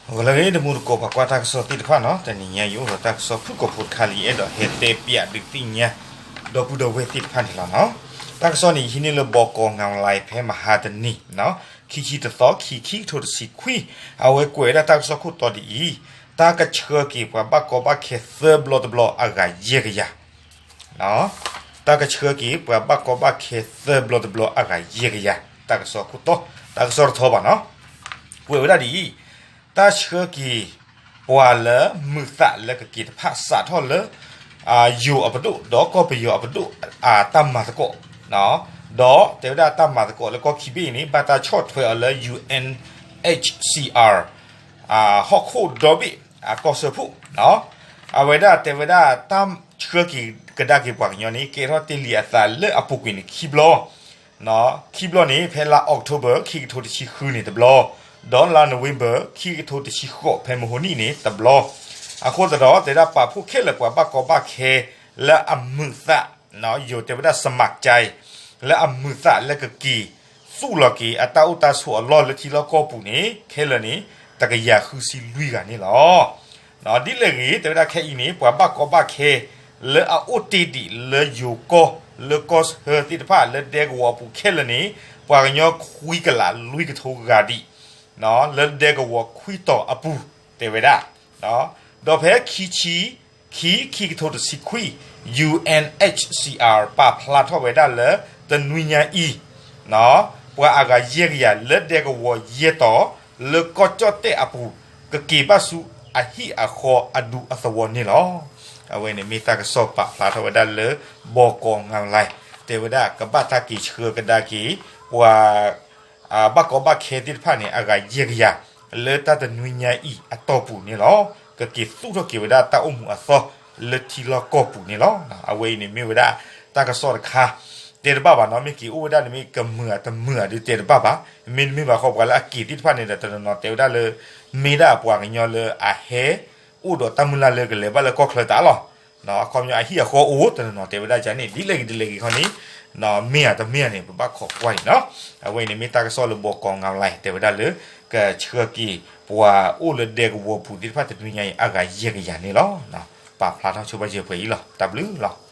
ဂီၤလၢအဂ့ၤ တမူတကိးပှၤကွၢ်တၢ်ကစီၣ်သ့ၣ်တဖၣ်နီၤ, တနံၤညါယအိၣ်ဒီးတၢ်ကစီၣ်ဖုၣ်ကိာ်ဖိတခါလၢယအဲၣ်ဒိးဟဲတဲပၠးဒုးသ့ၣ်ညါ ဒီပုၢ်ဒီဝဲၢ်သ့ၣ်တဖၣ်န့ၣ်လီၤနီၤ. တၢ်ကစီၣ်န့ၣ် ယဟံးန့ၢ်လၢဘီကီးငၤလါဖဲမဟါတနံၤနီၤ, ခံဆံတသီ ခံ ခံကထိတဆံခွံ, အဝဲကွဲးဝဲဒၣ်တၢ်ကစီၣ်ခိၣ်တီဒ်အံၤ, တၢ်ကဆှၢက့ၤပှၤဘၣ်ကီဘၣ်ခဲသၢဘျီတဘျီအဂၤယဲၢ်ကယၤ တၢ်ကဆှၢက့ၤပှၤဘၣ်ကီဘၣ်ခဲသၢဘျီတဘျီအဂၤယဲၢ်ကယၤ, တၢ်ကစီၣ်ခိၣ်တီ, တၢ်ကစီၣ်တထီဘၣ်နီၤ, ကွဲးဝဲဒၣ်ဒ်အံၤ, တၢ်ဆှၢက့ၤ ပှၤလၢမုာ်သးလၢကက့ၤတဖၣ်စးထီၣ်လၢ ယိၤအပဒိၣ် ဒီးကီၢ်ပယီၤအပဒိၣ် တၢ်မၤသကိး, ဒီးတဲဝဲဒၣ်တၢ်မၤသကိးလၢကီၢ်ခံဘ့ၣ်အံၤန့ၣ် ဘၣ်တၢ်ဆီၣ်ထွဲအီၤလၢ ယူဢၣ်ၣ် ဟီၣ်ခိၣ်ဒီဘ့ၣ်အကီၢ်စၢဖှိၣ်, အဝဲဒၣ်တဲဝဲဒၣ် တၢ်ဆှၢက့ၤကဒါက့ၤပှၤကညီန့ၣ် ကဲထီၣ်တ့ၢ်လံအသးလၢအပူၤကွံာ်န့ၣ်ခံဘျီ, ခံဘျီန့ၣ် ဖဲလါအီးကထိဘၢၣ် ခံကထိတဆံဃုန့ၣ်တဘျီ, ဒီးလါနိၣ်ဝ့ဘၢၣ် ခံကထိတဆံဃိး ဖဲမဟိနံၣ်န့ၣ်တဘျီ, အဃိသတးဒီး တဲဝဲဒၣ်ပာ်ဖှိၣ်ခဲလၢာ်ပှၤဘၣ်ကီဘၣ်ခဲ လၢအမုာ်သး ယိၤတဲဝဲဒၣ် စမးကၠဲ လၢအမုာ်သးလၢကက့ၤ သူၣ်လီၤက့ၤအတၢ်အိၣ်တၢ်ဆိးအလီၢ်လၢထံလီၢ်ကီၢ်ပူၤန့ၣ် ခဲလၢာ်န့ၣ် တကယၤဃုဆံလွံၢ်ဂၤန့ၣ်လီၤ. ဒ်လဲၣ်ဂ့ၤ တဲဝဲဒၣ်ခဲအံၤန့ၣ် ပှၤဘၣ်ကီဘၣ်ခဲ လၢအအိၣ်တ့ၢ်ဒံးလၢယိၤကီၢ် လၢကီၢ်ဆၢသ့ၣ်တဖၣ် လၢဒဲကဝီၤအပူၤခဲလၢာ်န့ၣ် ပှၤကညီခွံကလးလွံၢ်ကထိဂၤဒံး လၢဒဲကဝီၤခွံတီၤအပူၤ တဲဝဲဒၣ်, ဒီးဖဲခံဆံခံ ခံကထိတဆံခွံ ယူဢၣ်ၣ် ပာ်ဖျါထီၣ်ဝဲဒၣ်လၢ တနွံညါအံၤ ပှၤအဂၤယဲၢ်ကယၤလၢဒဲကဝီၤယဲၢ်တီၤ လၢကီၢ်ကၠီၣ်တဲၣ်အပူၤ ကက့ၤဘၣ်ဆူအဟံၣ်အဃီအဒူအသဝီန့ၣ်လီၤ. အဝဲန့ၣ်မ့ၢ်တၢ်ကစီၣ်ပာ်ဖျါထီၣ်ဝဲဒၣ်လၢ ဘီကီးငၤလါ တဲဝဲဒၣ်ကဘၣ်တၢ်က့ၤဆှၢကဒါက့ၤ ပှၤ ဘၣ်ကီဘၣ်ခဲသ့ၣ်တဖၣ်န့ၣ် အဂၤယဲၢ်ကယၤ လၢတၢ်တနွံညါအံၤအတီၢ်ပူၤန့ၣ်လီၤ. ကက့ၤသူၣ်ထီၣ်က့ၤဝဲဒၣ်တၢ်အိၣ်မူအသီ လၢထံလီၢ်ကီၢ်ပူၤန့ၣ်လီၤ. အဝဲအံၤန့ၣ်မ့ၢ်ဝဲဒၣ်တၢ်ကစီၣ်တခါ တဲတဘၣ်ဘၣ်နီၤ, မ့ၢ်က့ၤအိၣ်ဝဲဒၣ်န့ၣ်မ့ၢ်ကမုာ်ဧါတမုာ်ဧါဒုးတဲတဘၣ်ဘၣ်. မ့တမ့ၢ်ဘၣ်ဃီ ပှၤလၢအက့ၤသ့ၣ်တဖၣ်န့ၣ်ဒီး တနီၤနီၤတဲဝဲဒၣ်လၢ မ့ၢ်ဒၣ်ပှၤကညီလၢအဟဲ အိၣ်ဒီးတၢ်မုၢ်လၢ်လၢကလဲၤဘၣ်လၢကီၢ်ချၢတၢ်လီၤ. အခီပညီအဟံၣ်အဃီအိၣ် တနီၤနီၤတဲဝဲဒၣ်န့ၣ် ဒ်လဲၣ်ဂ့ၤဒ်လဲၣ်ဂ့ၤခီန့ၣ် မ့ၢ်ဧါတမ့ၢ်ဧါန့ၣ် ပဘၣ်ခိးကွၢ်အံၤနီၤ. အဝဲအံၤန့ၣ်မ့ၢ်တၢ်ကစီၣ်လၢဘီကီးငၤလါ တဲဝဲဒၣ်လၢ ကဆှၢက့ၤ ပှၤအိၣ်လၢဒဲကဝီၤပူၤသ့ၣ်တဖၣ်တနွံညါအံၤ အဂၤယဲၢ်ကယၤန့ၣ်လီၤ. ပာ်ဖျါထီၣ်ဆိဘၣ်ယဲၢ်ပှဲၤအံၤလီၤ. တၢ်ဘျုးလီၤ.